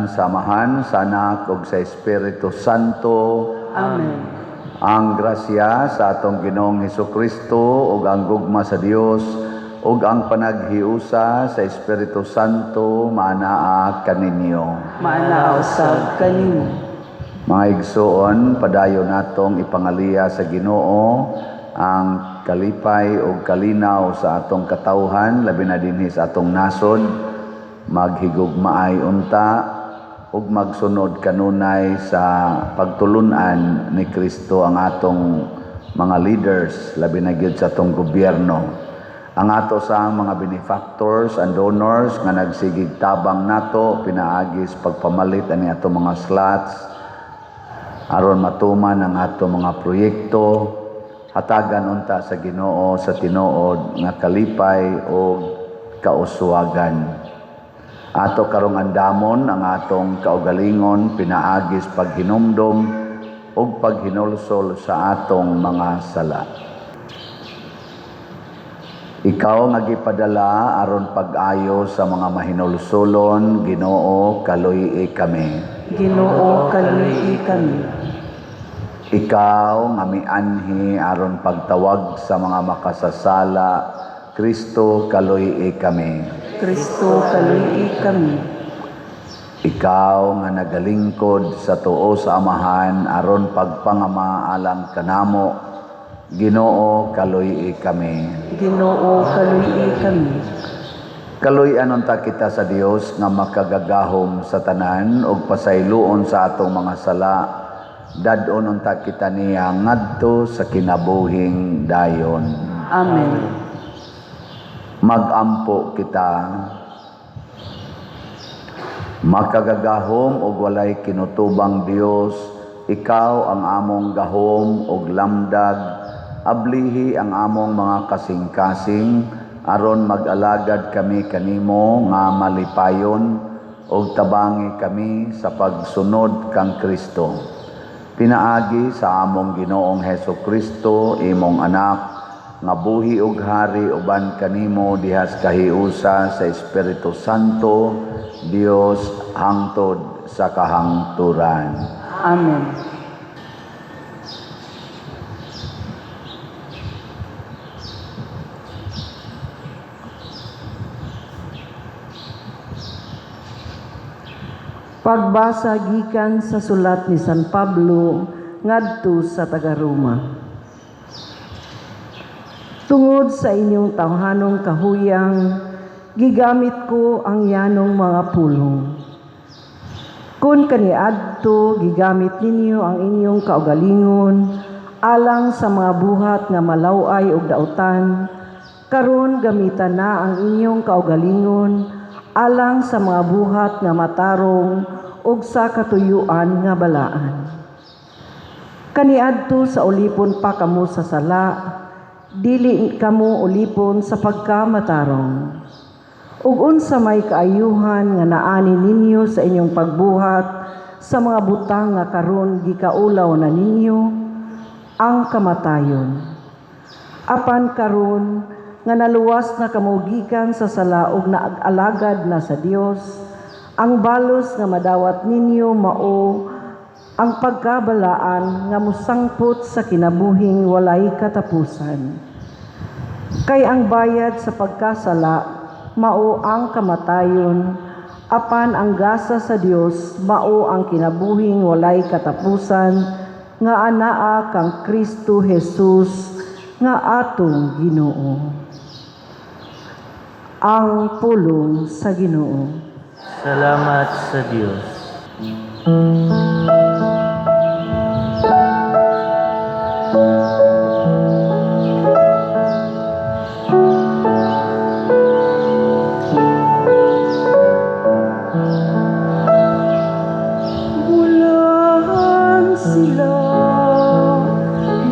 Sa ngalan sa Amahan, sa Anak, ug sa Espiritu Santo. Amen. Ang grasya sa atong Ginoong Hesus Kristo ug ang gugma sa Dios ug ang panaghiusa sa Espiritu Santo maanaa kaninyo. Maanaa usab kanimo. Mga igsoon, padayon natong ipangaliya sa Ginoo ang kalipay ug kalinaw sa atong katawhan, labi na dinhi sa atong nasod. Maghigugmaay unta ug magsunod kanunay sa pagtulunan ni Kristo ang atong mga leaders, labi na gyud sa atong gobyerno. Ang ato sa mga benefactors and donors nga nagsigig tabang nato pinaagi sa pagpamalit ani atong mga slots aron matuman ang ato mga proyekto, hatagan unta sa Ginoo sa tinuod nga kalipay ug kauswagan. Ato karong andamon ang atong kaugalingon pinaagi sa paghinumdom ug paghinulsol sa atong mga sala. Ikaw nga gipadala aron pag-ayo sa mga mahinulsolon, Ginoo, kaluy-i kami. Ginoo, kaluy-i kami. Ikaw nga mianhi aron pagtawag sa mga makasasala, Kristo, kaluy-i kami. Kristo, kaluy-i kami. Ikaw nga nagalingkod sa tuo sa Amahan aron pagpangama alang kanamo, Ginoo, kaluy-i kami. Ginoo, kaluy-i kami. Kaluy-an unta kita sa Dios nga makagagahom sa tanan ug pasayloon sa atong mga sala. Dad-on unta kita niya ngadto sa kinabuhing dayon. Amen. Magampo kita. Makagagahom ug walay kinutubang Dios, ikaw ang among gahom ug lamdag, ablihi ang among mga kasing-kasing aron mag-alagad kami kanimo nga malipayon ug tabangi kami sa pagsunod kang Kristo. Pinaagi sa among Ginoong Heso Kristo, imong anak, nga buhi ug hari uban kanimo dihas kahiusa sa Espiritu Santo, Dios hangtod sa kahangturan. Amen. Pagbasa gikan sa sulat ni San Pablo ngadto sa taga-Roma. Tungod sa inyong tawhanong kahuyang, gigamit ko ang yanong mga pulong. Kung kaniadto gigamit ninyo ang inyong kaugalingon alang sa mga buhat nga malaway ug dautan, karon gamitan na ang inyong kaugalingon alang sa mga buhat nga matarong ug sa katuyuan nga balaan. Kaniadto sa ulipon pa kamo sa sala, dili kamo ulipon sa pagkamatarong. Ug unsa may kaayuhan nga naani ninyo sa inyong pagbuhat sa mga butang nga karon gikaulaw na ninyo, ang kamatayon. Apan karon nga naluwas na kamo gikan sa sala ug naag-alagad na sa Dios, ang balos nga madawat ninyo mao ang pagkabalaan nga mosangpot sa kinabuhing walay katapusan. Kay ang bayad sa pagkasala mao ang kamatayon, apan ang gasa sa Dios mao ang kinabuhing walay katapusan nga anaa kang Kristo Jesus nga atong Ginoo. Ang pulong sa Ginoo. Salamat sa Dios. Bulahan sila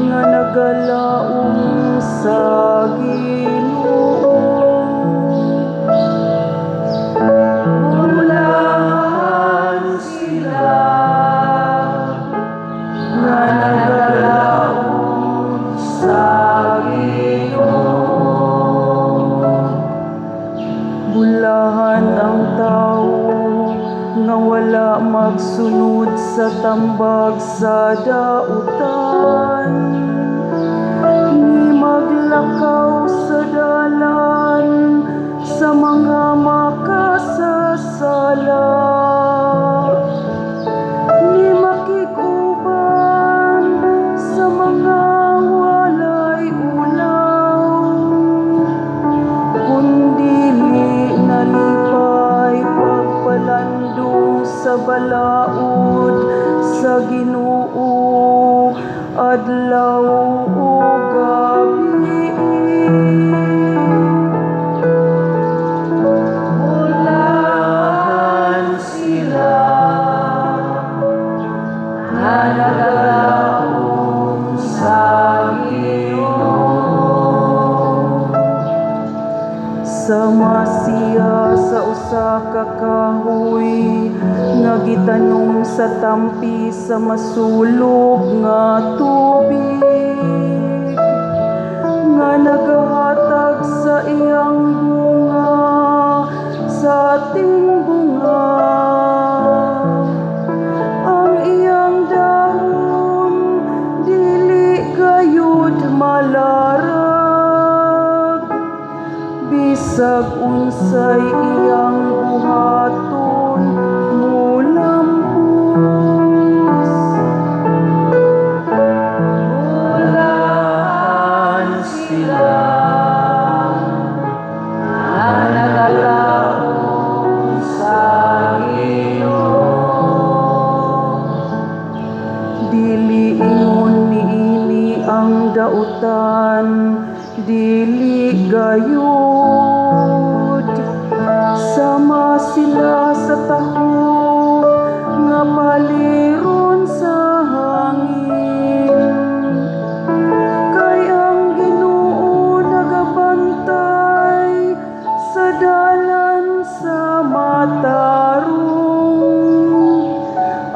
nga nagalaom sa Ginoo. Bulahan sila. Magsunod sa tambag sa dautan, ni maglakaw sa dalan sa mga makasasala, ni makig-uban sa mga walay ulaw, kundili nalipay pagpalandong sa balaod sa Ginoo adlaw ug gabi. Bulahan sila nga nagalaom sa Ginoo. Sama siya sa usa ka kahoy nga gitanom sa tampi sa masulog nga tubig, nga nagahatag sa iyang bunga sa tingbunga. Ang iyang dahon dili gayud malarag, bisag unsay iyang buhaton mulampos. Bulahan sila nga nagalaom sa Ginoo. Dili ingon niini ang dautan, dili gayud. Sama sila sa tahop nga paliron sa hangin, kay ang Ginoo nagabantay sa dalan sa matarong,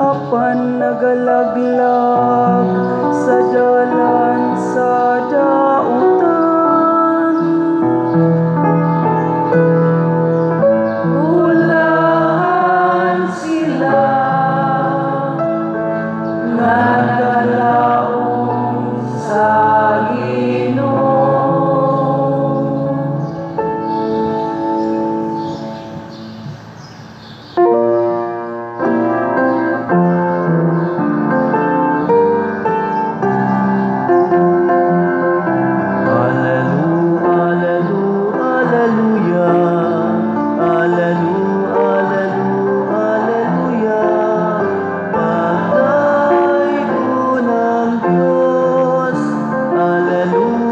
apan nagalaglag sa dalan sa dautan. Bulahan sila nga nagalaom sa Ginoo. Allelu, allelu, alleluia. Allelu, allelu, alleluia. Pagdaygon ang Diyos. Alleluia.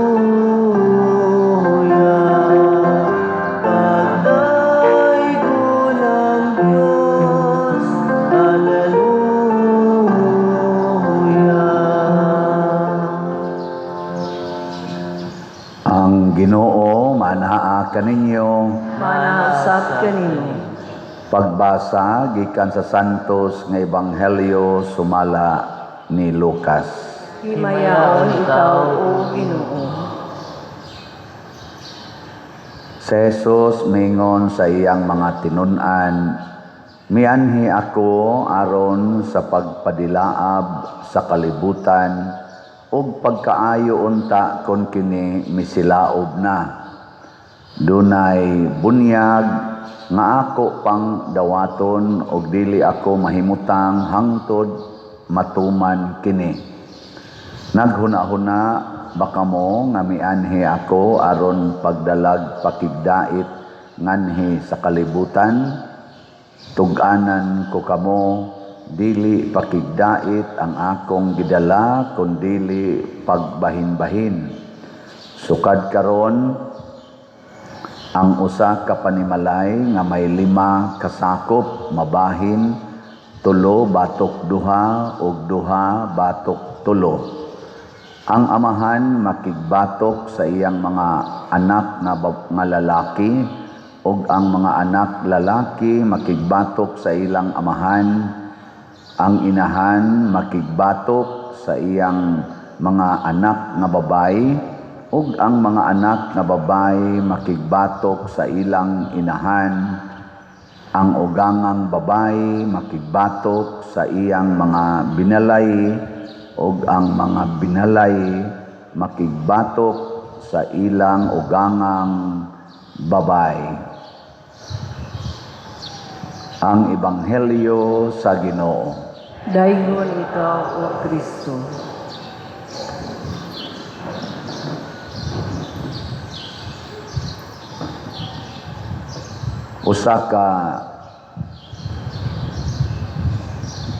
Pagdaygon ang Diyos. Alleluia. Ang Ginoo manaa kaninyo. Manaa kaninyo. Pagbasa gikan sa Santos nga Ebanghelyo sumala ni Lucas. Himayaon ikaw, O Ginoo. Si Jesus mingon sa iyang mga tinun-an, "Mianhi ako aron sa pagpadilaab sa kalibutan ug pagkaayo unta kon kini misilaob na. Dunay bunyag nga ako pang dawaton ug dili ako mahimutang hangtod matuman kini. Naghuna-huna ba kamo nga mianhi ako aron pagdalag pakigdait nganhi sa kalibutan? Tug-anan ko kamo, dili pakigdait ang akong gidala kundili pagbahin-bahin. Sukad karon, ang usa ka panimalay nga may 5 ka sakop mabahin 3 batok 2 ug 2 batok 3. Ang amahan makigbatok sa iyang mga anak nga lalaki ug ang mga anak lalaki makigbatok sa ilang amahan. Ang inahan makigbatok sa iyang mga anak nga babayi ug ang mga anak nga babayi makigbatok sa ilang inahan. Ang ugangang babayi makigbatok sa iyang mga binalay ug ang mga binalay makigbatok sa ilang ugangang babayi. Ang Ebanghelyo sa Ginoo. Daygon ikaw, O Kristo. Usa ka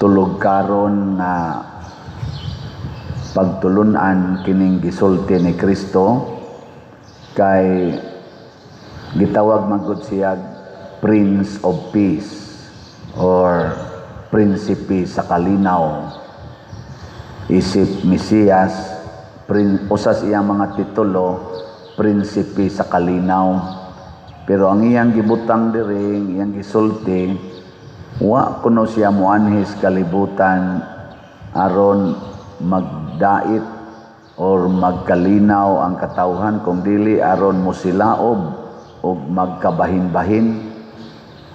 tulog karon nga pagtulunan kining gisulti ni Kristo kay gitawag man gud siya Prince of Peace or Prinsipe sa Kalinaw. Isip Mesiyas, usas iyang mga titulo, Prinsipe sa Kalinaw. Pero ang iyang gibutang diri, iyang gisulti, wa kuno siya moanhi sa kalibutan aron magdait or magkalinaw ang katawhan, kung dili aron mosilaob og magkabahin-bahin,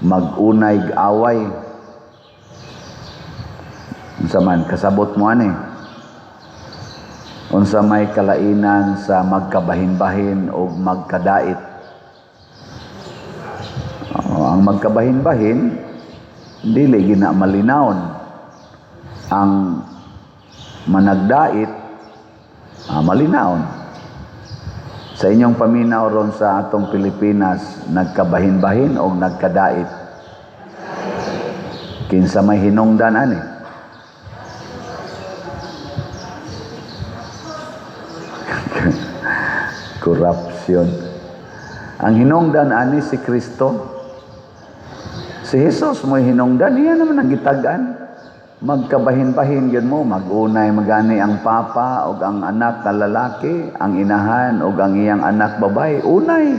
magunay away. Unsa man kasabot mo ani? Unsa may kalainan sa magkabahin-bahin og magkadait? Oh, ang magkabahin-bahin dili gina malinawon. Ang managdait, malinawon. Sa inyong paminaw ron sa atong Pilipinas, nagkabahin-bahin o nagkadait? Kinsa may hinungdan ani? Corruption. Ang hinungdan ani si Kristo. Si Jesus mo'y hinungdan, iya naman ang gitag-an. Magkabahin-bahin yun mo, magunay magani ang papa o ang anak na lalaki, ang inahan o ang iyang anak babae, unay.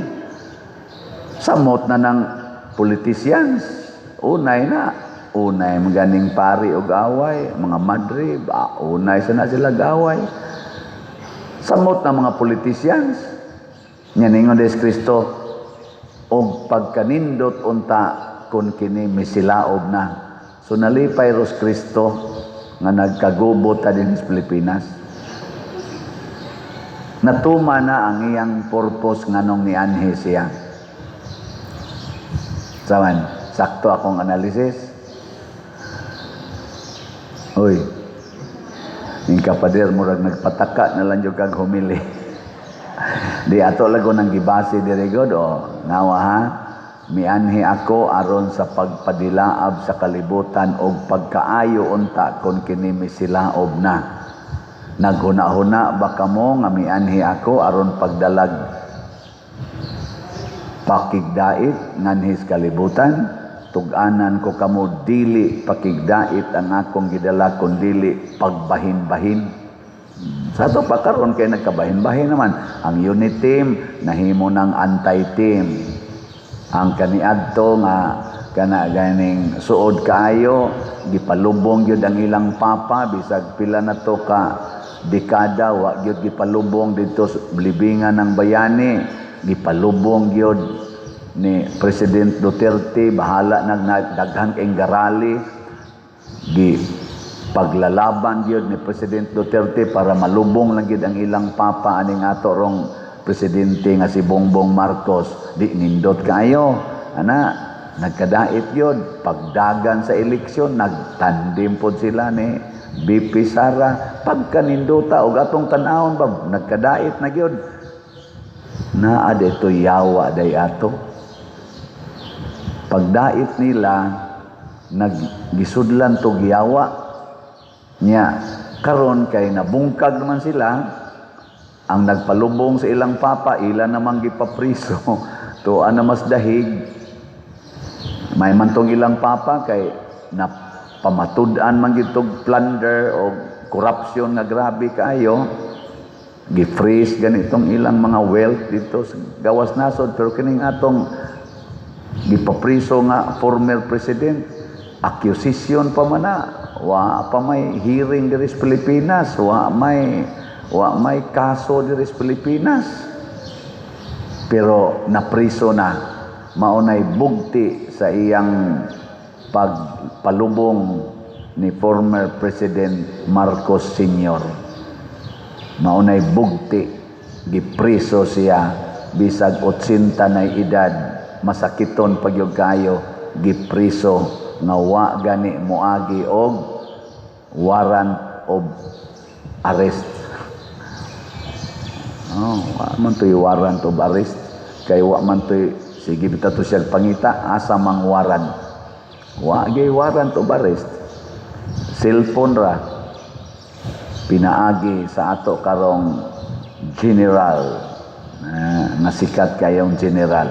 Samot na ng politicians, unay na. Unay maganing pari o away, mga madre, unay sana sila gaway. Samot na mga politicians. Nya ningon des Kristo, og pagkanindot unta kun kini misilaob na. So nalipay ros Kristo nga nagkagubo ta din sa Pilipinas. Natuma na ang iyang purpose nganong nianhi siya. Saman, sakto akong analysis. Uy, ning kapader murag nagpataka na lang jud kag humili. Di ato lago nang gibase diri god o ngawa ha. Mianhi ako aron sa pagpadilaab sa kalibutan og pagkaayo unta kon kini misilaob na. Naghuna-huna ba kamo nga mianhi ako aron pagdalag pakigdait nganhi sa kalibutan? Tug-anan ko kamo dili pakigdait ang akong gidala kun dili pagbahin-bahin. Sa ato pa karon kay nagkabahin-bahin naman ang unit team nahimo ng anti-team. Ang kaniadto nga kana ganing suod kaayo gipalubong gyud ang ilang papa bisag pila na to ka dekada wa gyud gipalubong didto sa libingan ng bayani, gipalubong gyud ni President Duterte, bahala nag daghan kay garali, gi paglalaban gyud ni President Duterte para malubong lang gyud ang ilang papa aning ato rong presidente nga si Bongbong Marcos. Di nindot kaayo ana, nagkadait gyud pagdagan sa eleksyon, nagtandim pod sila ni BP Sara. Pagkanindota og atong tan-awon ba nagkadait na gyud. Naa dito yawa day ato. Pagdait nila naggisudlan tog yawa nya. Karon kay nabungkag naman sila. Ang nagpalubong sa ilang papa ila namang gipapriso. Tuan na mas dahig may mantong ilang papa kay napamatud-an man gitog plunder o corruption nga grabe kaayo. Gi-freeze ganitong ilang mga wealth dito sa gawas nasod. Pero kining atong gipapriso nga former president, accusation pa man na, wa pa may hearing diri sa Pilipinas, wa may kaso diri sa Pilipinas, pero napriso na. Maunay bugti sa iyang pagpalubong ni former President Marcos Sr. Maunay bugti, gipriso siya bisag 80 na edad, masakiton pagyud kayo, gipriso nga wa gani moagi og warrant of arrest. Oh, wa man to'y warrant of arrest kay wa man to'y, sige bitaw to siya pangita asa mang warrant. Wa gyud warrant of arrest. Cellphone ra pinaagi sa ato karong general, nga sikat kayong general.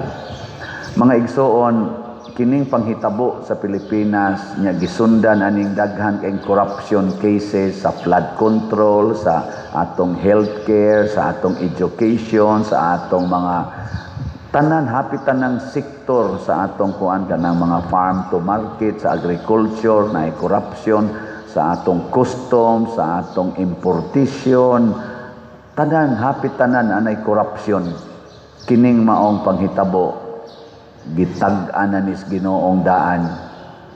Mga igsoon, kining panghitabo sa Pilipinas nya gisundan aning daghan kay corruption cases sa flood control, sa atong healthcare, sa atong education, sa atong mga tanan, hapit tanang sektor sa atong kuan, kanang mga farm to market, sa agriculture na corruption, sa atong custom, sa atong importation, tanan, hapit tanan anay corruption. Kining maong panghitabo, gitag-an na nis Ginoong daan.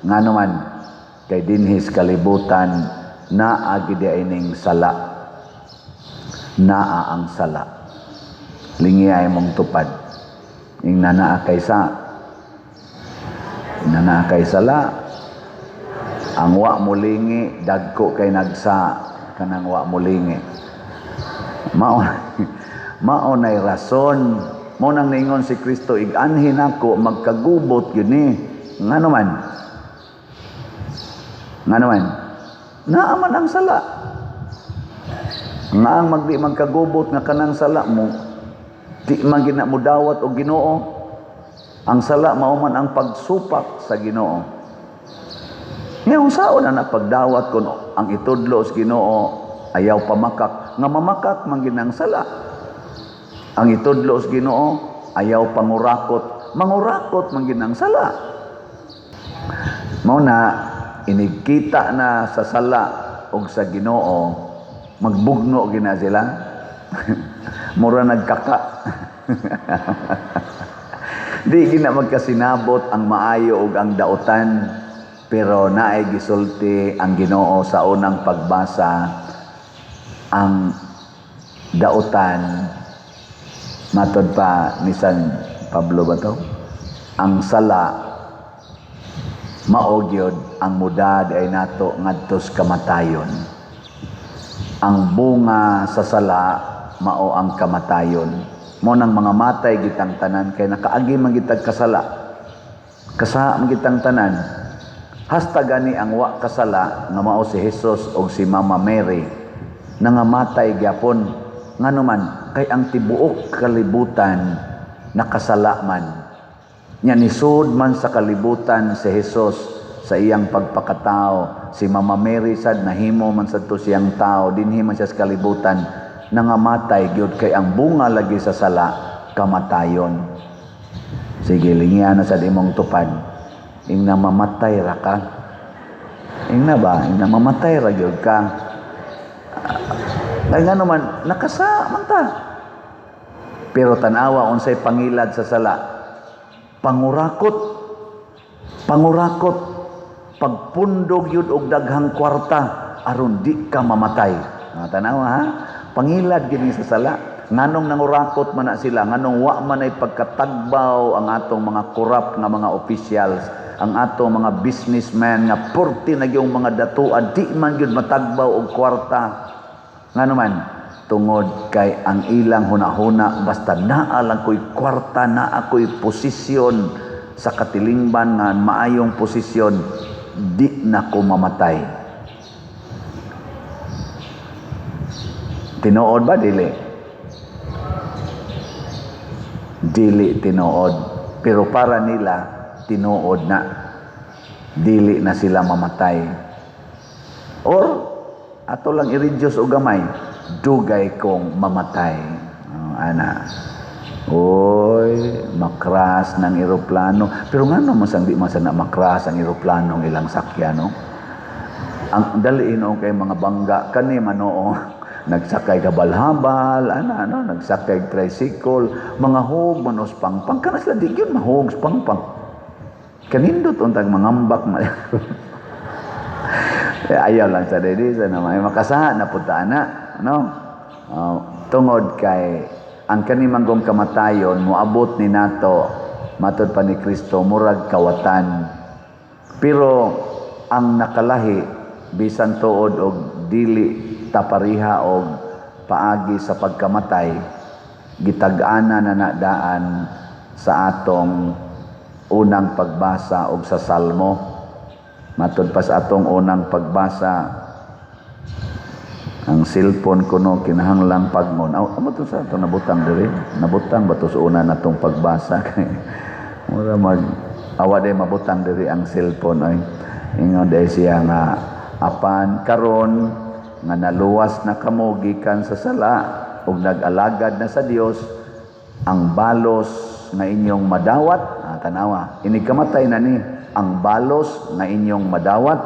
Ngano man? Kay dinhis kalibutan naa gid ining sala, naa ang sala. Lingi ay mong tupad, ing naa kay sa naa kay sala. Ang wa mulingi, dagko kay nagsa kanang wa mulingi. Mao mao nay rason mo nang niingon si Kristo, "Ig-anhi nako, magkagubot gyud ni." Ngano man? Ngano man? Naa man ang sala. Nga ang magdi magkagubot nga kanang sala mo, di man gina mo dawat og Ginoo. Ang sala mao man ang pagsupak sa Ginoo. Ngayon, saon na pagdawat kun ang itudlo sa Ginoo ayaw pamakak, nga mamakak man ginang sala? Ang itudlo sa Ginoo ayaw pangurakot, mangurakot man ginang sala. Mao na inigkita na sa sala og sa Ginoo, magbugno gina sila. Mura nagkaka. Di gina magkasinabot ang maayo ug ang dautan, pero naay gisulti ang Ginoo sa unang pagbasa, ang dautan, matod pa ni San Pablo ba to? Ang sala mao gyud ang mudad ay nato ngadtos kamatayon. Ang bunga sa sala mao ang kamatayon. Mo nang mga matay gitang tanan kay nakaagi man gitag kasala. Kasa man gitang tanan. Hasta gani ang wa kasala nga mao si Jesus og si Mama Mary, nangamatay gyapon. Ngano man? Kay ang tibuok kalibutan nakasala man. Nya nisud man sa kalibutan si Jesus sa iyang pagpakatao. Si Mama Mary sad nahimo man sad to siyang tao, dinhi man siya sa kalibutan, nangamatay gyud kay ang bunga lagi sa sala kamatayon. Sige, lingian na sad imong tupad. Ing na mamatay ra ka. Ing na ba? Ing na mamatay ra gyud ka. Kay ngano man? Nakasa man ta. Pero tanawa unsay pangilad sa sala. Pangurakot. Pangurakot. Pagpundog yun og daghang kwarta aron di ka mamatay. Ah, tanawa ha. Pangilad gini sa sala. Nganong nangurakot man na sila, nganong wa man ay pagkatagbaw ang atong mga corrupt nga mga officials, ang atong mga businessmen nga purti na yung mga datuan, di man gyud matagbaw og kwarta. Ngano man? Tungod kay ang ilang hunahuna, basta naa lang ko'y kwarta, naa ko'y posisyon sa katilingban nga maayong posisyon, di na ko mamatay. Tinuod ba dili? Dili tinuod. Pero para nila tinuod na. Dili na sila mamatay. Or ato lang i-reduce og gamay, dugay kong mamatay. Oh, ana. Oy, makras ng eroplano. Pero ngano man sang di man sana makras ang eroplano ang ilang sakyan, no? Ang dali hinuon kay mga bangga kani manoo. Nagsakay ka balhabal, ana ano, nagsakay tricycle, mga hog manos pangpang kana sila, di gyud mahog pangpang. Kanindot untag mangambak ma. Eh, ayaw lang sa dili sa na may makasaha na punta na, no? Tungod kay ang kani manggong kamatayon moabot ni nato, matod pa ni Kristo, murag kawatan. Pero ang nakalahi, bisan tuod og dili tapariha og paagi sa pagkamatay, gitag-ana na nadaan sa atong unang pagbasa og sa Salmo. Matod pa sa atong unang pagbasa, ang cellphone kuno kinahanglang pagmon. Aw, amo to sa ato nabutang diri? Nabutang ba to sa una natong pagbasa? Kay mura mag awa day mabutang diri ang cellphone oy. Ingon day siya nga apan karon nga naluwas na kamo gikan sa sala ug nag-alagad na sa Dios, ang balos nga inyong madawat, tanawa, inig kamatay na ni, ang balos nga inyong madawat,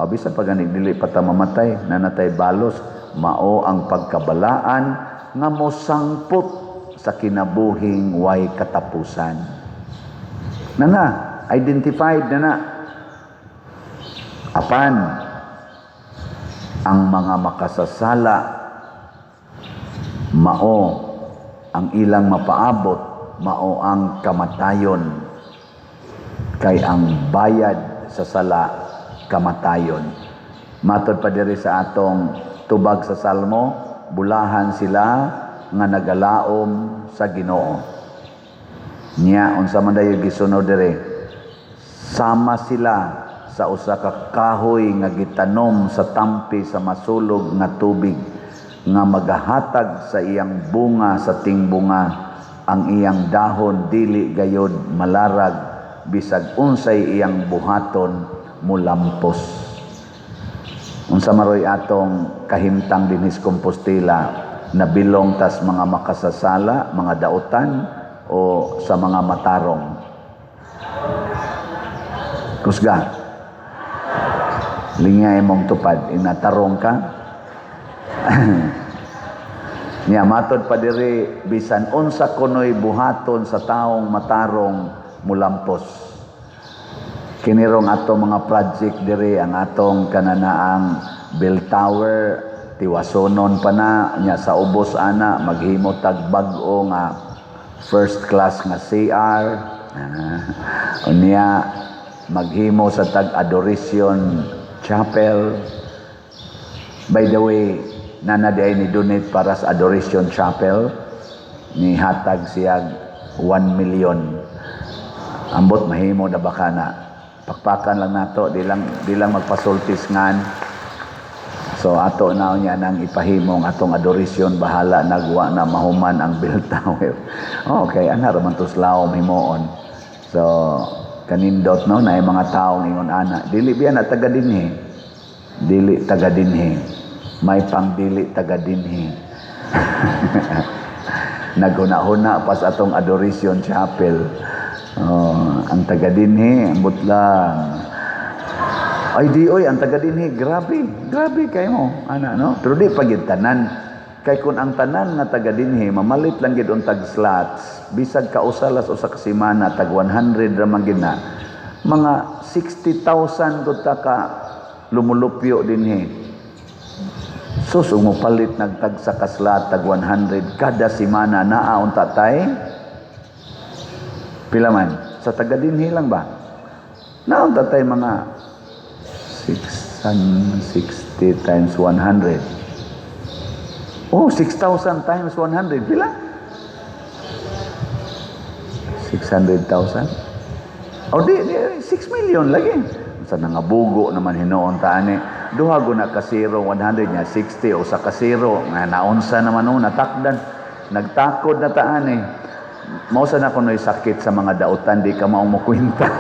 bisan pa gani dili pa ta mamatay, nanatay balos, mao ang pagkabalaan nga mosangpot sa kinabuhing way katapusan. Na identified na na. Apan ang mga makasasala, mao ang ilang mapaabot, mao ang kamatayon, kay ang bayad sa sala kamatayon. Matod pa diri sa atong tubag sa Salmo, bulahan sila nga nagalaom sa Ginoo. Nya unsa man dayo gisunod diri? Sama sila sa usa ka kahoy nga gitanom sa tampi sa masulog nga tubig, nga magahatag sa iyang bunga sa tingbunga, ang iyang dahon dili gayod malarag, bisag unsay iyang buhaton mulampos. Unsa maroy atong kahimtang dinhis Compostela? Nabilong tas mga makasasala, mga dautan, o sa mga matarong? Kusga. Lingya imong tupad, inatarong ka. Nya matod pa diri, bisan unsa kunoy buhaton sa taong matarong mulampos. Kinirong ato mga project diri, ang atong kananaang bell tower, tiwasonon pa na nya sa ubos ana maghimo tag bag-o nga first class nga CR. Unya maghimo sa tag Adoration Chapel. By the way, nana di ay ni donate para sa Adoration Chapel, ni hatag siya 1 million. Ambot mahimo na baka na. Pakpakan lang nato, di lang magpasultis ngan. So ato na niya nang ipahimong atong adoration, bahala nagwa na mahuman ang bell tower. Okay, ana ra man to slawom himuon. So kanindot no na mga taong ingon ana, dili biya na taga dinhi. Dili taga dinhi. May pangdili taga dinhi. Naghuna-huna pas atong Adoration Chapel. Oh, ang taga dinhi, ambot lang. Ay di oy, ang taga dinhi, grabe, grabe kay mo, ana no. Pero di pa gid tanan. Kay kun ang tanan nga taga dinhi mamalit lang gid untag slots, bisag kausalas usa ka semana tag 100 ra man gid na. Mga 60,000 gud ta ka lumulupyo dinhi. Sus, umupalit nagtag sa kaslat tag 100 kada semana, naa unta tay pila man sa taga dinhi lang ba? Naa unta tay mga 660 times 100. Oh, 6,000 times 100 pila? 600,000? Oh, di, 6 million lagi. Sa nangabugo naman hinuon ta ani. Duha go na ka zero, 100 niya, 60 o sa ka zero. Nga naunsa naman o, natakdan. Nagtakod na ta ani. Mao sa na kuno'y sakit sa mga dautan, di ka maong mokwenta.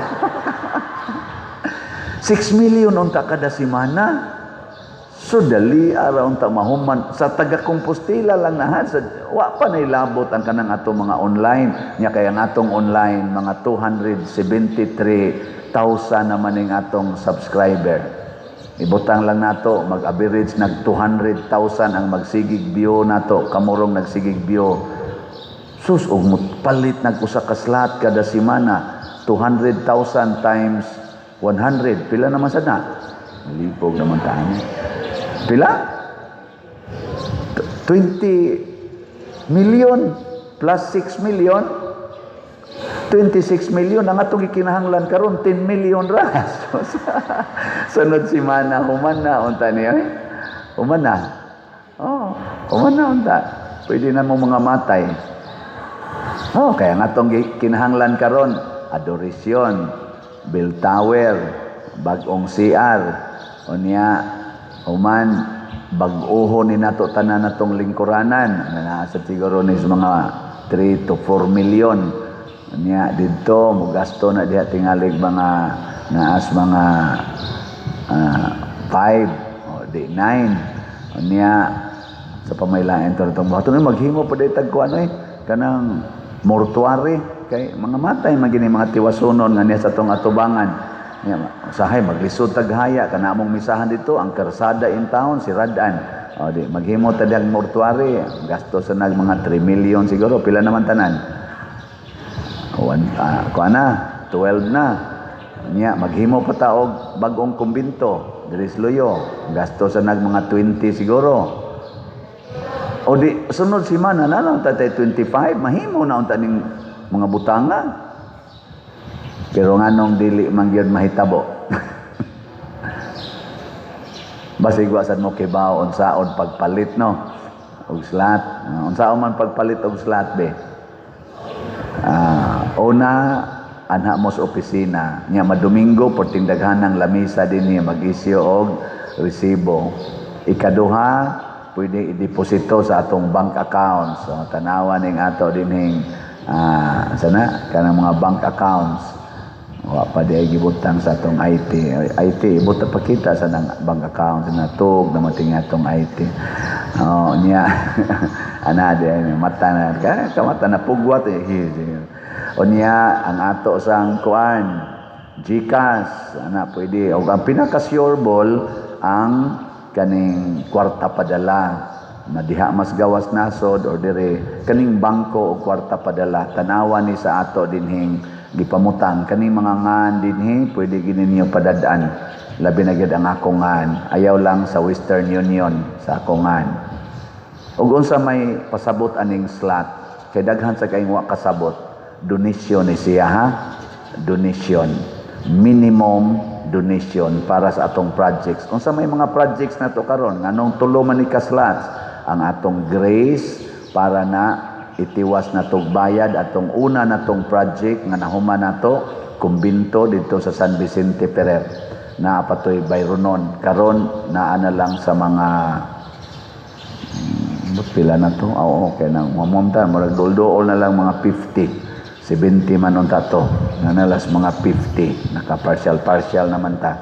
6 million unta kada semana. So dali ara unta mahuman sa taga Compostela lang na sa wa pa nay labot ang kanang ato mga online nya, kay ang atong online mga 273,000 naman ning atong subscriber. Ibutang lang nato mag-average nag 200,000 ang magsigig view nato, kamurong nagsigig view. Sus, og palit nag usa ka slot kada semana. 200,000 times 100, pila naman sa na? Malipog naman tayo. Pila? 20 million plus 6 million, 26 million. Ang atong gikinahanglan karon, 10 million ra. So, sunod semana human na unta niya eh. Human na. Oh, human na unta. Pwede na mo mga matay. Oh, kaya nga atong kinahanglan karon, adoration, bell tower, bag-ong CR, unya human bag-oho ni nato tanan natong lingkuranan na naa sa siguro ni sa mga 3 to 4 million. Unya didto mo gasto na diha tingalig mga naas mga 5 o di 9. Unya sa pamaylain to itong buhaton, maghimo pa day tag kuan eh, kanang mortuary, kay mga matay man gini, mga tiwasunon nga niya sa tong atubangan. Nya usahay maglisod tag haya kana among misahan dito, ang karsada in town si Radan. O di maghimo ta diyang mortuary, gasto sa nag mga 3 million siguro. Pila naman tanan? One, kuan na, 12 na. Nya maghimo pa ta og bag-ong kumbinto diri sa Luyo, gasto sa nag mga 20 siguro. O di sunod semana na lang tatay 25, mahimo na unta ning mga butanga. Pero nganong dili man gyud mahitabo? Basig wa sad mo kibaw unsaon pagpalit, no, og slot. Unsaon man pagpalit og slot be? Una, anha mo sa opisina. Nya madomingo perting daghanang lamisa dinhi, mag-isyu og resibo. Ikaduha, pwede ideposito sa atong bank accounts. So, tanawa ning ato dinhing sana kanang mga bank accounts. Wa pa di ay gibutang sa atong IT. IT, ibuta pa kita sa nang bank account na tug na mating atong IT. Oh, niya. Ana di ay mata na ka kamata na pugwat eh. O niya ang ato sang kuan, GCash, ana pwede. O ang pinaka sure ball, ang kaning kwarta padala na diha mas gawas nasod or dire kaning bangko o kwarta padala. Tanawa ni sa ato dinhing gipamutang kaning mga ngan dinhi, pwede gini ninyo padadaan. Labi na gyud ang akong ngan, ayaw lang sa Western Union sa akong ngan. Ug unsa may pasabot aning slot, kay daghan sa kayong wa kasabot? Donation ni siya ha, donation, minimum donation para sa atong projects. Unsa may mga projects nato karon? Nganong tulo man ni ka slots? Ang atong grace para na itiwas na tog bayad atong una natong project nga nahuman nato, kumbinto dito sa San Vicente Ferrer. Naa pa toy bayronon karon, naa na lang sa mga but pila na to? Oo, okay na. Mamamta, murag dol-dool na lang mga 50. 70 man unta to. Nanalas mga 50. Naka-partial-partial naman ta.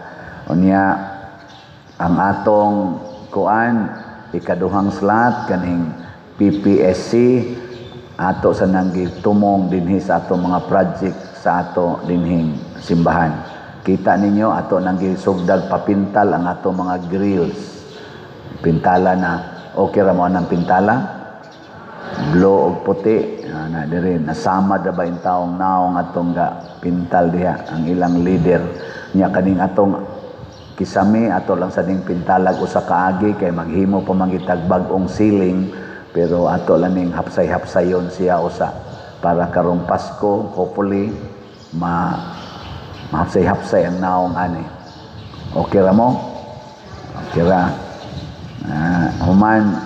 Unya, ang atong kuan, ikaduhang slot, kaning PPSC, ato sa nang tumong dinhi sa atong mga project sa ato dinhing simbahan. Kita ninyo, ato nang gisugdag papintal ang ato mga grills. Pintala na. Okay ra mo anang pintala? Blue og puti. Na diri nasama ra ba yung taong naong atong ga pintal diha, ang ilang leader. Nya kaning atong kisame, ato lang sa ning pintalag usa ka agi kay maghimo pa man gitag bag-ong ceiling, pero ato lang ning hapsay-hapsayon siya usa para karong Pasko hopefully ma mahapsay-hapsay ang naong ani. Okay ra mo? Okay ra. Human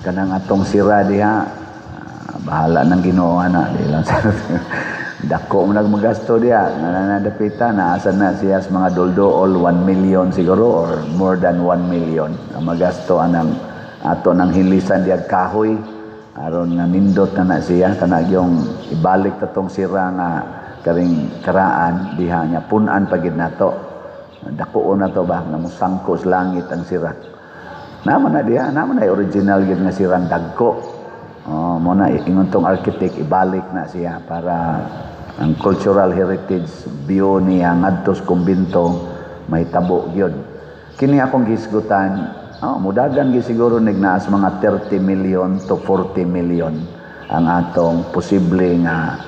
kanang atong sira diha, bahala ng Ginoo ana, di lang sa dako mo nagmagasto diha nga nanadapita, naasa na siya sa mga doldool 1 million siguro or more than 1 million ang magasto anang ato nang hilisan diha kahoy aron nga nindot na na siya. Kana yung ibalik tatong sira nga karing karaan diha niya, pun-an pa gid nato. Dako na to ba nga musangko sa langit ang sira. Naman na diha, naman na original gid nga sirang dagko. Oh, mo na ingon tong architect, ibalik na siya para ang cultural heritage view niya ngadto sa kumbinto mahitabo gyud. Kini akong gisgutan, oh, mudagan gyud siguro nignaas mga 30 million to 40 million ang atong posible nga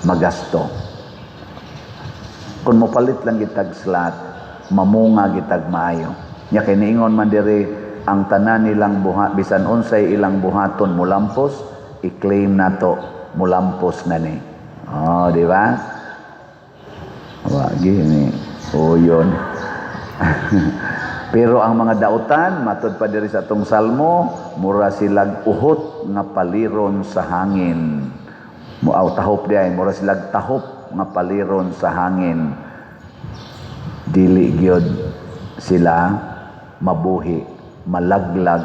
magasto. Kung mopalit lang kitag slot, mamunga gitag maayo. Nya kay niingon man diri, ang tanan nilang buhat, bisan unsay ilang buhaton, mulampos, i-claim nato, mulampos na ni. Oh, di ba? Wagi ni. Oh, yun. Pero ang mga dautan, matod pa diri sa atong salmo, mura silag uhot nga paliron sa hangin. Muaw tahop di ay, mura silag tahop nga paliron sa hangin. Dili gyud sila mabuhi, malaglag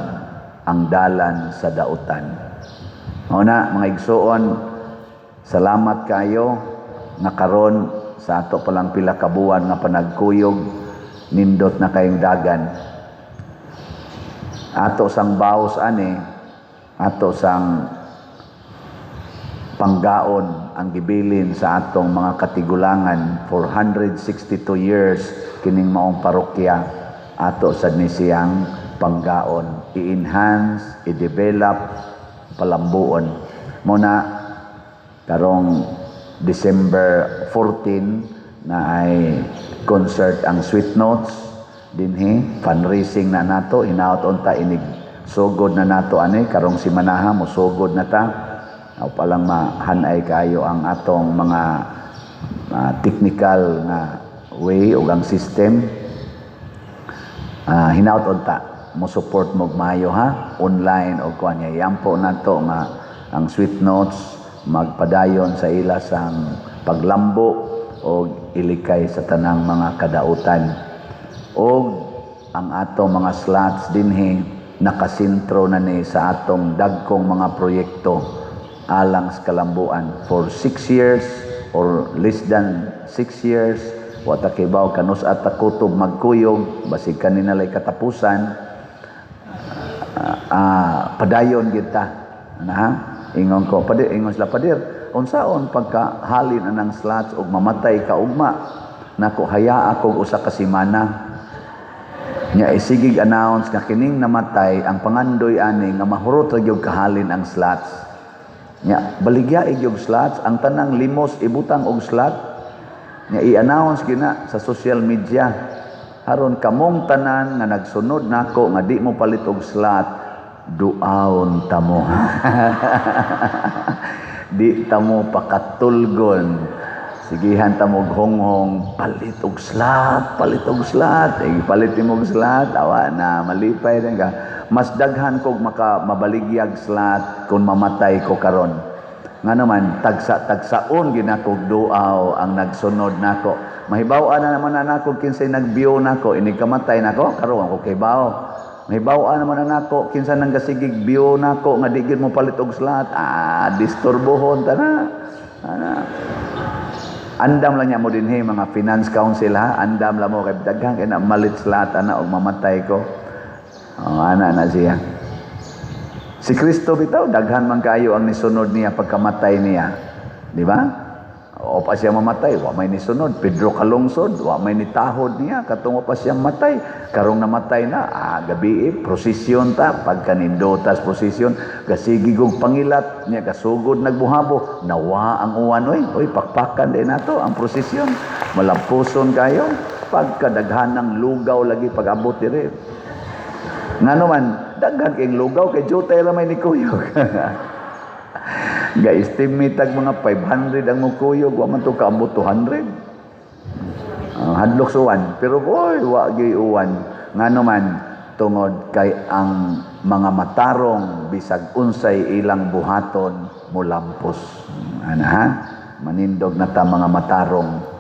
ang dalan sa dautan. Mao na, mga igsuon, salamat kayo nga karon sa ato palang pila ka buwan nga panagkuyog, nindot na kayong dagan. Ato sang baos ani, ato sang panggaon ang gibilin sa atong mga katigulangan for 162 years. Kining maong parokya, ato sad ni siyang panggaon, i-enhance, i-develop, palambuon. Mao na karong December 14 na ay concert ang Sweet Notes dinhi, fundraising na nato. Hinaot unta inig sugod na nato ani karong simanaha, mosugod na ta. Aw palang mahanay kayo ang atong mga technical nga way ug ang system. Hinaot unta mo support mo maayo ha, online o kuan niya. Yampo nato nga ang Sweet Notes magpadayon sa ila sang paglambo o ilikay sa tanang mga kadautan, og ang atong mga slots dinhi nakasentro na ni sa atong dagkong mga proyekto alang sa kalambuan for 6 years or less than 6 years. Wa ta kibaw kanus at kutob magkuyog, basig kanina lay katapusan. Padayon kita na ha. Ingon ko, padir, ingon sila, "Padir, unsaon pagka halin anang slots ug mamatay ka ugma?" Nako, haya ako usa ka semana nya, isigig announce nga kining namatay, ang pangandoy ani nga mahurot ra gyud kahalin ang slots. Nya baligya gyud slots, ang tanang limos ibutang og slot. Nya i-announce gyud na sa social media, aron kamong tanan nga nagsunod nako nga di mo palit og slot, duaon tamo, di tamo pakatulgon, sigihan ta mo honghong, "Palit og slot, palit og slot." Eh, palit mo og slot, awa na, malipay din ka. Mas daghan kog maka mabaligyag slot kung mamatay ko karon. Nga naman tagsa tagsaon ginakog duaw ang nagsunod nako. Mahibaw-an na naman na nako kinsay nag-view nako inig kamatay nako karon ako kibaw. Mahibaw-an naman na nako kinsa nang gasigig view nako nga di gyud mo palit og slot. Ah, disturbohon ta na. Ana. Andam lang niya mo dinhi, mga finance council ha, andam lang mo kay daghan kay na malit slot ana og mamatay ko. Oh, ana na siya. Si Kristo bitaw, daghan man kayo ang nisunod niya pagkamatay niya. Di ba? O pa siya mamatay, wa may nisunod. Pedro kalungsod, wa may nitahod niya katong wa pa siya matay. Karong namatay na, gabi eh, prosesyon ta, pagkanindotas prosesyon, gasigig og pangilat niya, kasugod nagbuhabo, nawa ang uwan oy, oy pakpakan din nato ang prosesyon. Malampuson kayo pagkadaghan ng lugaw lagi pag-abot dire. Ngano man, daghan kay lugaw kay jutay ra may nikuyog. Ga-estimate tag mga 500 ang mukuyog, wa man to kaabot 200. Hadlok sa uwan, pero oy, wa gyud uwan. Ngano man, tungod kay ang mga matarong, bisag unsay ilang buhaton, mulampos. Ana ha? Manindog na ta mga matarong.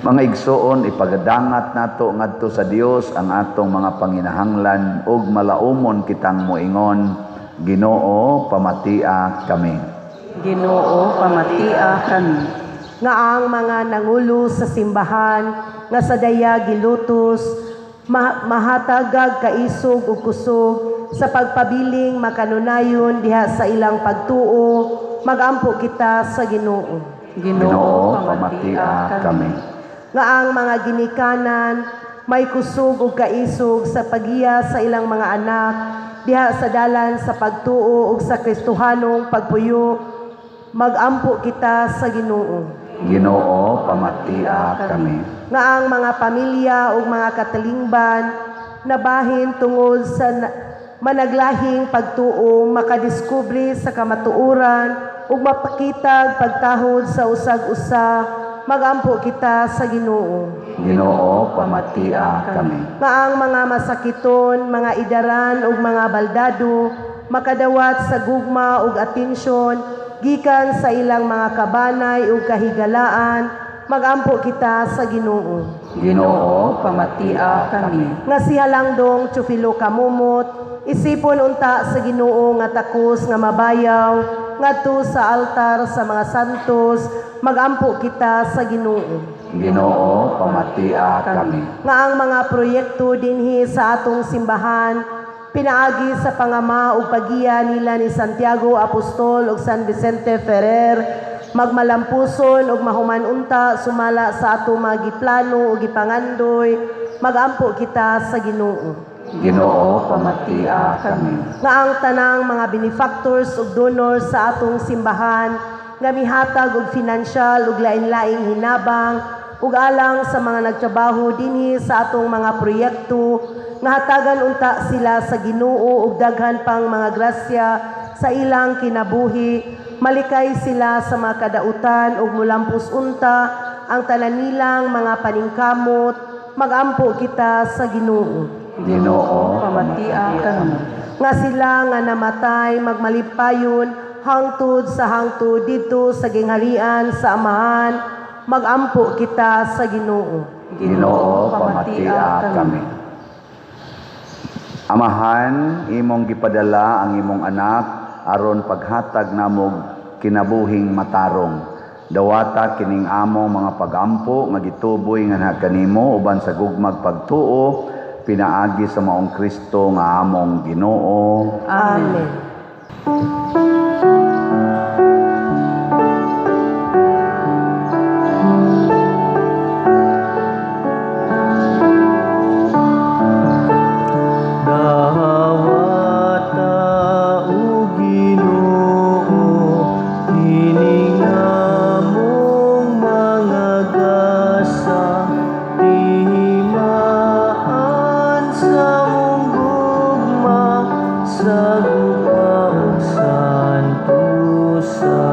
Mga igsoon, ipagadangat nato ngadto sa Dios ang atong mga panginahanglan ug malaumon kitang moingon, "Ginoo, pamatia kami." Ginoo, pamatia kami. Nga ang mga nangulo sa simbahan nga sa daya gilutos mahatagag kaisog ug kusog sa pagpabiling makanunayon diha sa ilang pagtuo, magampo kita sa Ginoo. Ginoo, pamatia kami. Nga ang mga ginikanan may kusog ug kaisog sa pagiya sa ilang mga anak diha sa dalan sa pagtuo ug sa Kristohanong pagpuyo, magampo kita sa Ginoo. Ginoo, pamatia kami. Nga ang mga pamilya ug mga katalingban nabahin tungod sa managlahing pagtuo makadiskubre sa kamatuoran ug mapakitag pagtahod sa usag-usa, magampo kita sa Ginoo. Ginoo, pamatia kami. Nga ang mga masakiton, mga idaran ug mga baldado makadawat sa gugma ug atensyon gikan sa ilang mga kabanay ug kahigalaan, magampo kita sa Ginoo. Ginoo, pamatia kami. Nga si Halangdong Chufilo Kamumot isipon unta sa Ginoo nga takos nga mabayaw ngadto sa altar sa mga santos, magampo kita sa Ginoo. Ginoo, pamatia kami. Nga ang mga proyekto dinhi sa atong simbahan pinaagi sa pangama ug pagiya nila ni Santiago Apostol ug San Vicente Ferrer magmalampuson ug mahuman unta sumala sa atong mga giplano ug gipangandoy, magampo kita sa Ginoo. Ginoo, pamatia kami. Nga ang tanang mga benefactors ug donors sa atong simbahan nga mihatag og financial ug lain-laing hinabang ug alang sa mga nagtrabaho dinhi sa atong mga proyekto nga hatagan unta sila sa Ginoo ug daghan pang mga grasya sa ilang kinabuhi, malikay sila sa mga kadautan ug mulampos unta ang tanan nilang mga paningkamot, magampo kita sa Ginoo. Ginoo, pamatia kami. Nga sila nga namatay magmalipayon hangtod sa hangtod didto sa gingharian sa Amahan, magampo kita sa Ginoo. Ginoo, pamatia kami. Amahan, imong gipadala ang imong anak aron paghatag namog kinabuhing matarong. Dawata kining among mga pagampo nga gituboy nga kanimo uban sa gugmag pagtuo pinaagi sa maong Kristo nga among Ginoo. Amen. Dawata o Ginoo, kining among mga gasa, tihimaan sa mong gugma, sa gugma ug santusa.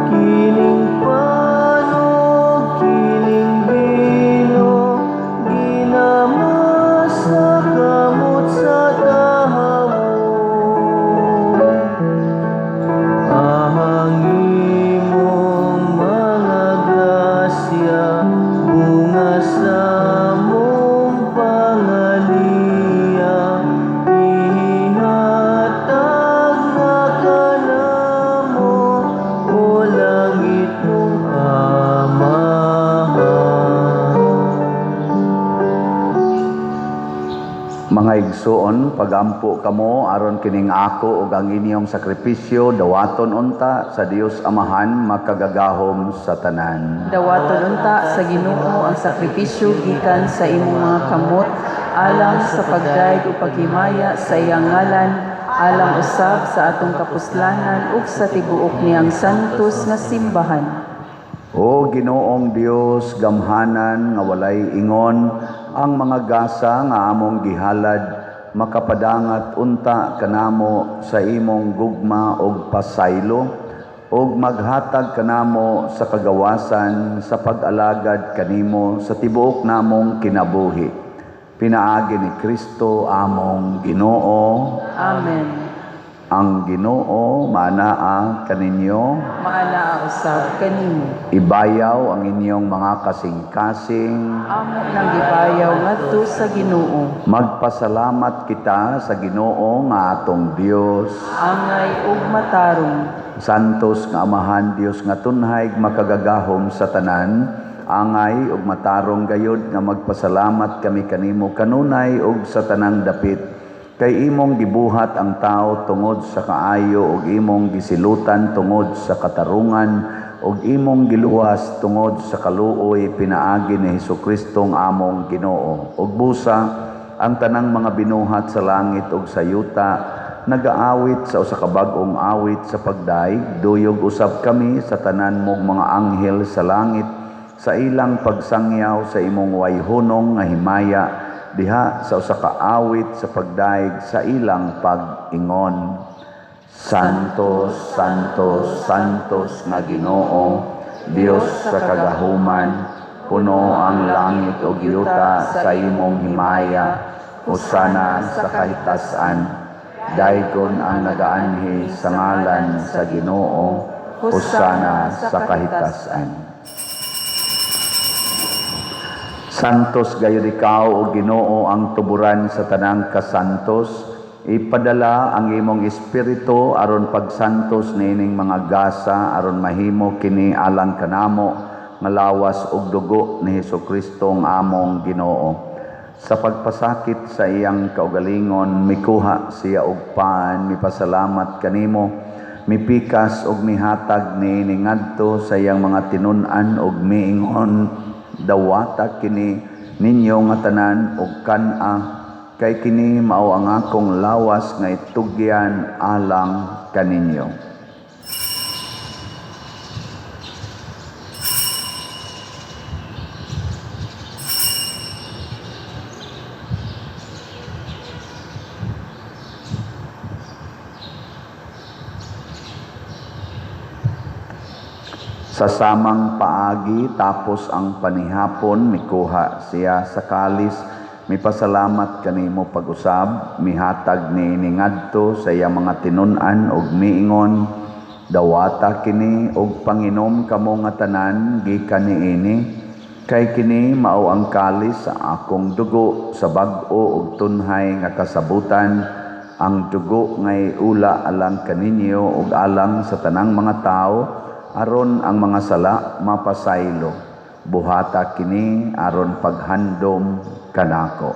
Kining panog, kining bino, ginamasa kamot sa tahawo. Ang imong mga grasya, bunga sa mong pangaliya, ihatag na kanamo, o langit mong Amahan. Mga igsuon, pagampo kamo aron kining ako ug ang inyong sakripisyo dawaton unta sa Dios Amahan makagagahom sa tanan. Dawaton unta sa Ginoo ang sakripisyo gikan sa imong mga kamot alang sa pagdayeg ug paghimaya sa iyang ngalan, alang usab sa atong kapuslanan ug sa tibuok niyang santos nga simbahan. O Ginoong Dios, gamhanan nga walay ingon ang mga gasa nga among gihalad makapadangat unta kanamo sa imong gugma ug pasaylo ug maghatag kanamo sa kagawasan sa pag-alagad kanimo sa tibuok namong kinabuhi. Pinaagi ni Kristo among Ginoo. Amen. Ang Ginoo maanaa kaninyo. Maanaa usab kanimo. Ibayaw ang inyong mga kasing-kasing. Amo nang gibayaw ngadto sa Ginoo. Magpasalamat kita sa Ginoo nga atong Dios. Angay ug matarong. Santos nga Amahan, Dios nga tunhay makagagahom sa tanan, angay ug matarong gayod nga magpasalamat kami kanimo kanunay ug sa tanang dapit. Kay imong gibuhat ang tao tungod sa kaayo ug imong gisilutan tungod sa katarungan ug imong giluwas tungod sa kaluoy pinaagi ni Hesukristo nga among Ginoo. Ug busa ang tanang mga binuhat sa langit ug sa yuta nagaawit sa usa ka bag-ong awit sa pagdayeg. Duyog usab kami sa tanan mong mga anghel sa langit sa ilang pagsangyaw sa imong wayhunong nga himaya diha sa usa ka awit sa pagdayeg sa ilang pag-ingon. Santo, Santo, Santos nga Ginoo, Dios sa kagahuman, puno ang langit ug yuta sa imong himaya. Hosana sa kahitasan. Daygon ang nagaanhi sa ngalan sa Ginoo. Hosana sa kahitasan. Santos gayud ikaw, o Ginoo, ang tuburan sa tanang kasantos. Ipadala ang imong espiritu aron pagsantos niining mga gasa aron mahimo kini alang kanamo nga lawas ug dugo ni Hesukristo ang among Ginoo. Sa pagpasakit sa iyang kaugalingon, mikuha siya og pan, mipasalamat kanimo, mipikas og mihatag niini ngadto sa iyang mga tinun-an og miingon: "Dawata kini ninyo nga tanan og kan-a, kay kini mao ang akong lawas nga itugyan alang kaninyo." Sa samang paagi, tapos ang panihapon, mikuha siya sa kalis, mipasalamat kanimo pag-usab, mihatag niini ngadto sa iyang mga tinun-an og miingon: "Dawata kini og panginom kamo nga tanan gikan niini, kay kini mao ang kalis sa akong dugo sa bag-o ug tunhay nga kasabutan, ang dugo nga iula alang kaninyo ug alang sa tanang mga tawo aron ang mga sala mapasaylo. Buhata kini aron paghandom kanako."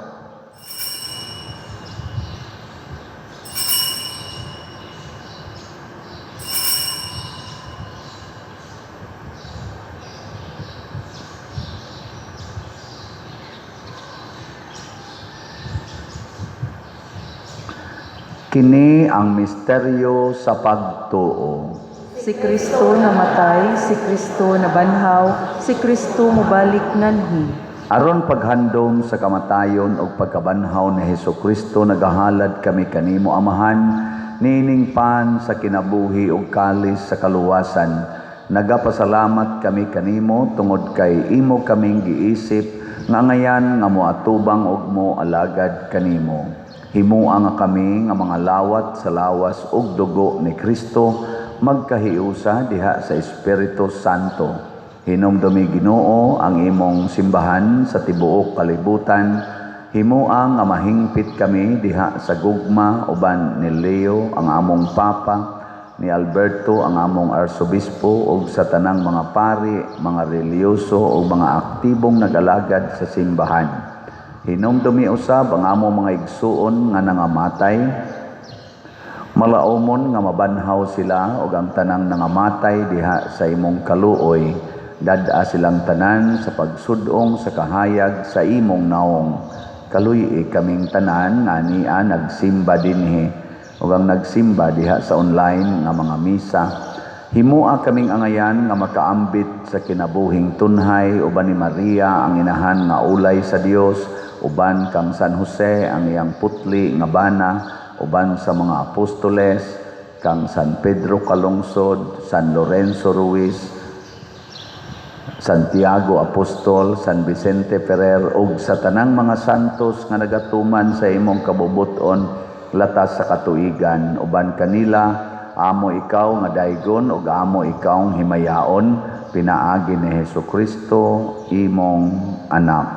Kini ang misteryo sa pagtuo. Si Kristo namatay, si Kristo nabanhaw, si Kristo mobalik nganhi. Aron paghandom sa kamatayon ug pagkabanhaw ni Hesukristo, nagahalad kami kanimo, Amahan, niining pan sa kinabuhi ug kalis sa kaluwasan. Nagapasalamat kami kanimo tungod kay imo kaming giisip nga ngayan nga moatubang ug mo alagad kanimo. Himoa nga kami nga mga lawat sa lawas ug dugo ni Kristo magkahiusa diha sa Espiritu Santo. Hinumdumi, Ginoo, ang imong simbahan sa tibuok kalibutan. Himoa nga mahingpit kami diha sa gugma uban ni Leo ang among Papa, ni Alberto ang among Arsobispo, ug sa tanang mga pari, mga relihiyoso ug mga aktibong nag-alagad sa simbahan. Hinumdumi usab ang among mga igsuon nga nangamatay, malaumon nga mabanhaw sila ug ang tanang nangamatay diha sa imong kaluoy. Dad-a silang tanan sa pagsudong sa kahayag sa imong naong. Kaluy-i kaming tanan nga ania nagsimba dinhi ug ang nagsimba diha sa online nga mga misa. Himoa kaming angayan nga makaambit sa kinabuhing tunhay uban ni Maria ang inahan nga ulay sa Dios, uban kang San Jose ang iyang putli nga bana, uban sa mga apostoles, kang San Pedro Calungsod, San Lorenzo Ruiz, Santiago Apostol, San Vicente Ferrer, ug sa tanang mga santos nga nagatuman sa imong kabubut-on latas sa katuigan. Uban kanila amo ikaw nga daygon ug amo ikaw himayaon pinaagi ni Hesukristo imong anak.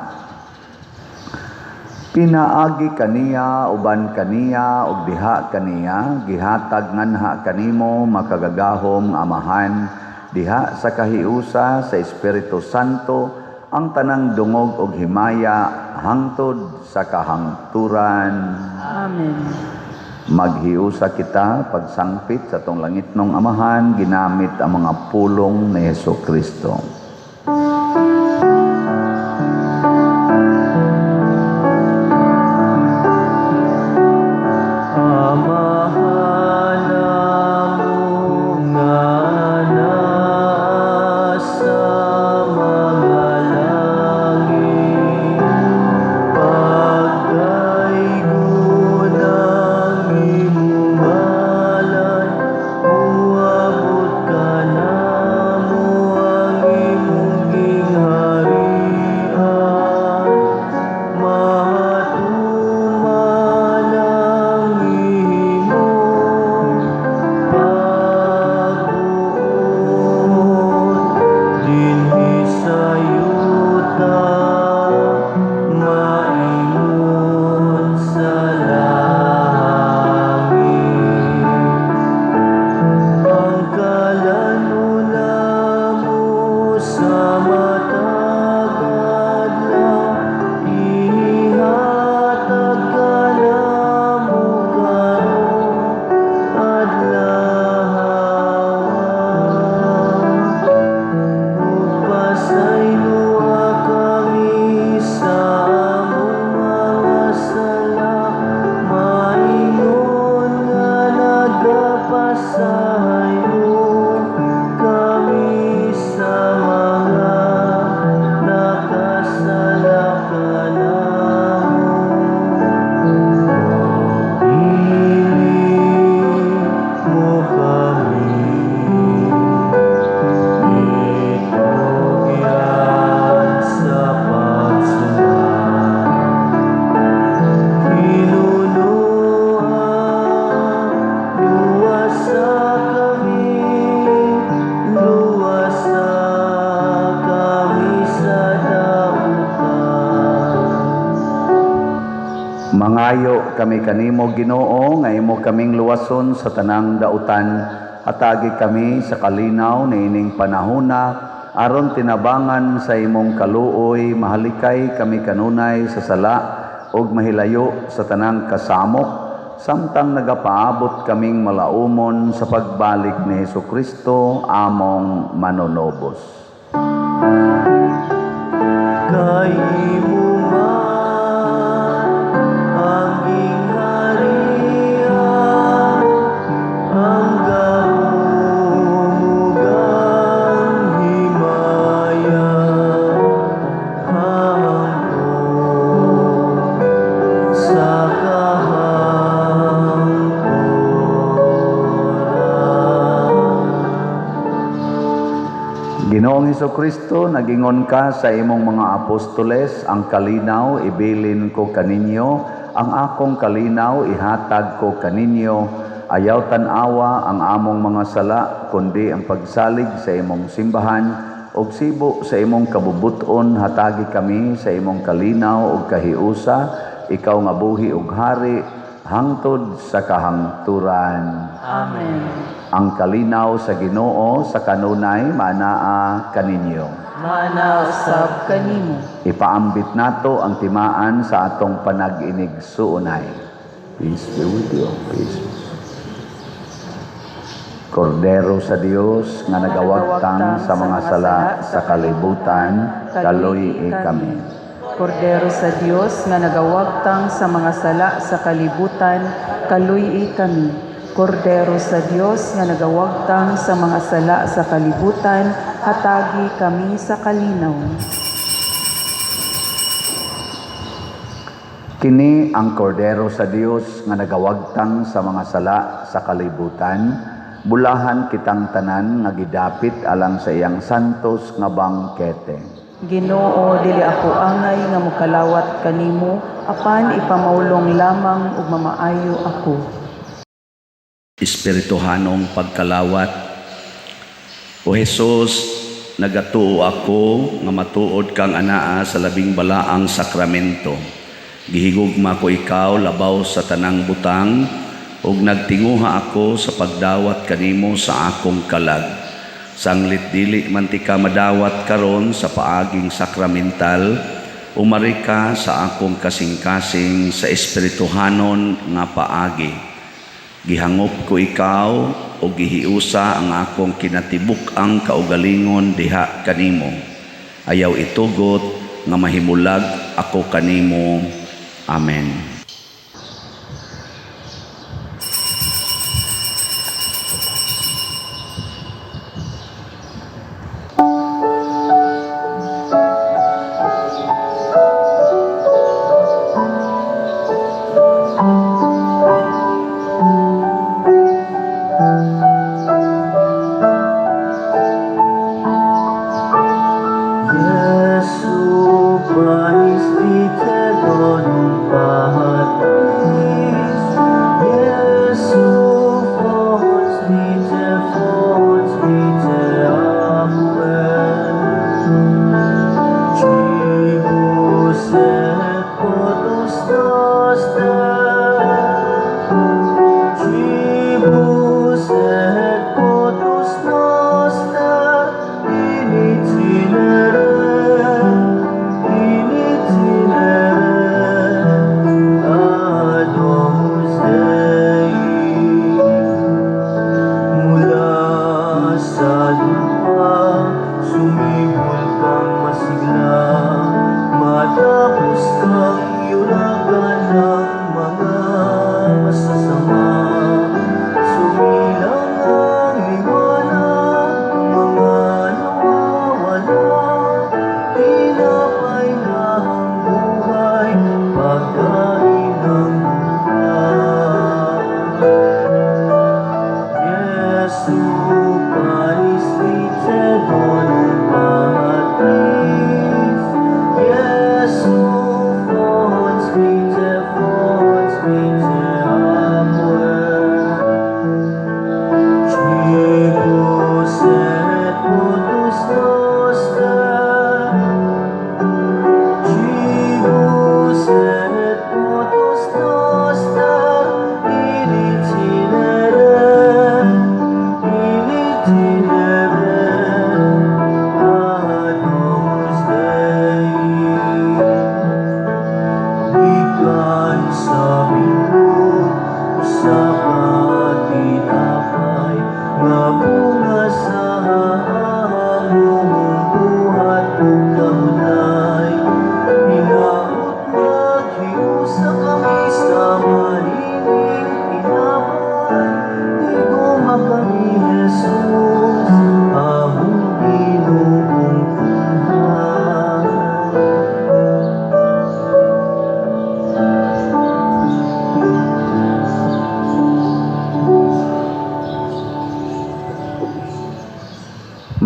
Pinaagi kaniya, uban kaniya, ug diha kaniya, gihatag nganha kanimo makagagahom nga Amahan diha sa kahiusa sa Espiritu Santo ang tanang dungog ug himaya hangtod sa kahangturan. Amen. Maghiusa kita pagsangpit sa atong langitnong Amahan ginamit ang mga pulong ni Hesukristo. Amahan. kami kanimo, Ginoo, nga imo kaming luwason sa tanang dautan. Hatagi kami sa kalinaw niining panahona aron tinabangan sa imong kaluoy mahalikay kami kanunay sa sala ug mahilayo sa tanang kasamok samtang nagapaabot kaming malaumon sa pagbalik ni Hesukristo among manunobos. Kay imo man ang gingharian, ang gahom ug ang himaya, hangtod sa kahangturan. Ginoong Hesukristo, nagingon ka sa imong mga apostoles, "Ang kalinaw ibilin ko kaninyo, ang akong kalinaw ihatag ko kaninyo. Ayaw tan-awa ang among mga sala, kundi ang pagsalig sa imong simbahan, ug sibo sa imong kabubuton hatagi kami sa imong kalinaw ug kahiusa, ikaw nga buhi ug hari hangtod sa kahangturan." Amen. Ang kalinaw sa Ginoo sa kanunay maanaa kaninyo. Maana usab kanimo. Ipaambit nato ang timaan sa atong panag-inigsuonay. Peace be with you. Peace. Kordero sa Dios nga nagawagtang sa mga sala sa kalibutan, kaluy-i kami. Kordero sa Dios nga nagawagtang sa mga sala sa kalibutan, kaluy-i kami. Kordero sa Dios nga nagawagtang sa mga sala sa kalibutan, hatagi kami sa kalinaw. Kini ang Kordero sa Dios nga nagawagtang sa mga sala sa kalibutan. Bulahan kitang tanan nga gidapit alang sa iyang santos nga bangkete. Ginoo, dili ako angay nga mokalawat kanimo, apan ipamaulong lamang ug mamaayo ako. Espirituhanong pagkalawat. O Jesus, nagatuo ako nga matuod kang anaa sa labing balaang sakramento. Gihigugma ko ikaw labaw sa tanang butang ug nagtinguha ako sa pagdawat kanimo sa akong kalag. Sanglit dili man tika madawat karon sa paaging sakramental, umari ka sa akong kasing-kasing sa espirituhanon nga paagi. Gihangop ko ikaw o gihiusa ang akong kinatibuk-ang kaugalingon diha kanimo. Ayaw itugot nga mahimulag ako kanimo. Amen. Jesu panis vitae donum.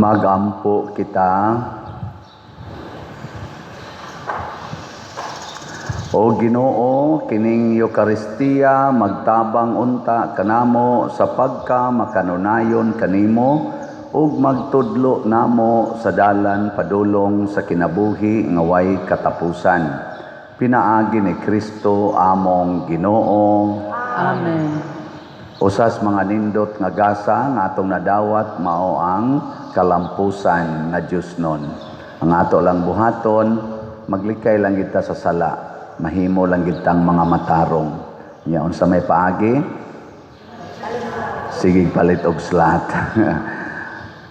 Magampo kita. O Ginoo, kining Eukaristiya magtabang unta kanamo sa pagka makanunayon kanimo ug magtudlo namo sa dalan padulong sa kinabuhi nga way katapusan. Pinaagi ni Kristo among Ginoo. Amen. Usas mga nindot nga gasa nga atong nadawat mao ang kalampusan nga Dios nun. Ang ato lang buhaton, maglikay lang kita sa sala, mahimo lang kitang mga matarong. Nya unsa may paagi? Sige, palit og slot.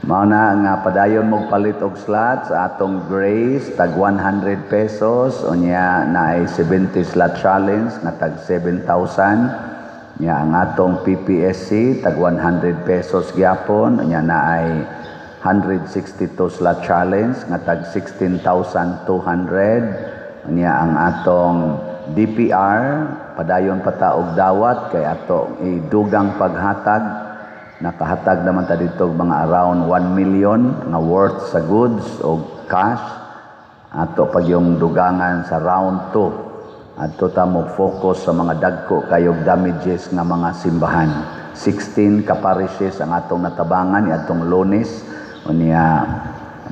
Mao na nga padayon mo palit og slot sa atong Grace, tag 100 pesos, unya naay 70 slot challenge nga tag 7,000. Nya ang atong PPSC tag 100 pesos gyapon, unya naay 162 slot challenge nga tag 16,200. Unya ang atong DPR padayon pa ta og dawat kay ato idugang paghatag. Nakahatag naman ta dito og mga around 1 million nga worth sa goods o cash. Ato pag yung dugangan sa round 2, ato ta mo focus sa mga dagko kayog damages nga mga simbahan. 16 ka parishes ang atong natabangan atong Lunes. Unya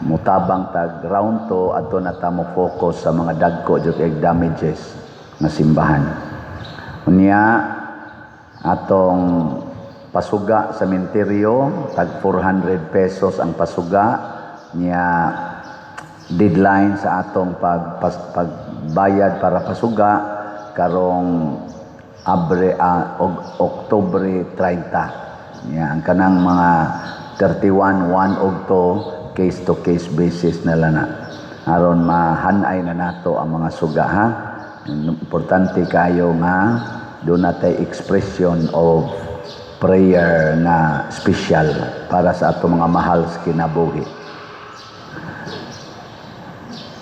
mutabang tag round 2, ato na ta mo focus sa mga dagko jud kay damages nga simbahan. Unya atong pasuga sa menteryo, tag 400 pesos ang pasuga. Nya deadline sa atong pagbayad para pasuga karong Abre, Oktubre 30. Nya ang kanang mga 31, 1 og 2, case to case basis na lang na. Aron mahanay na nato ang mga suga, ha. Importante kayo nga doon natay expression of prayer na special para sa ato mga mahal sa kinabuhi.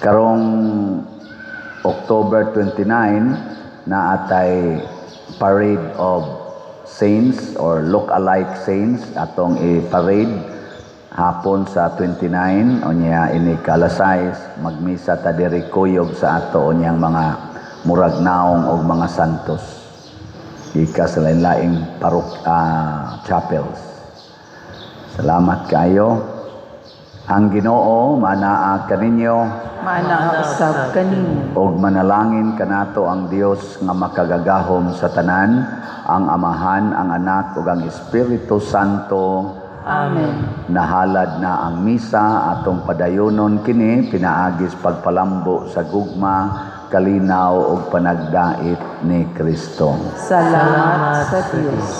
Karong October 29 na atay parade of saints or look-alike saints atong i-parade hapon sa 29. Unya ini alas 6 magmisa ta diri kuyog sa ato unyang mga murag naong og mga santos ika sa lain-laing chapels. Salamat kayo. Ang Ginoo manaa kaninyo. Maanaa usab kanimo. Og manalangin kanato ang Dios nga makagagahom sa tanan, ang Amahan, ang Anak ug ang Espiritu Santo. Amen. Nahalad na ang misa, atong padayonon kini pinaagis pagpalambo sa gugma, kalinaw ug panagdait ni Kristo. Salamat sa Dios.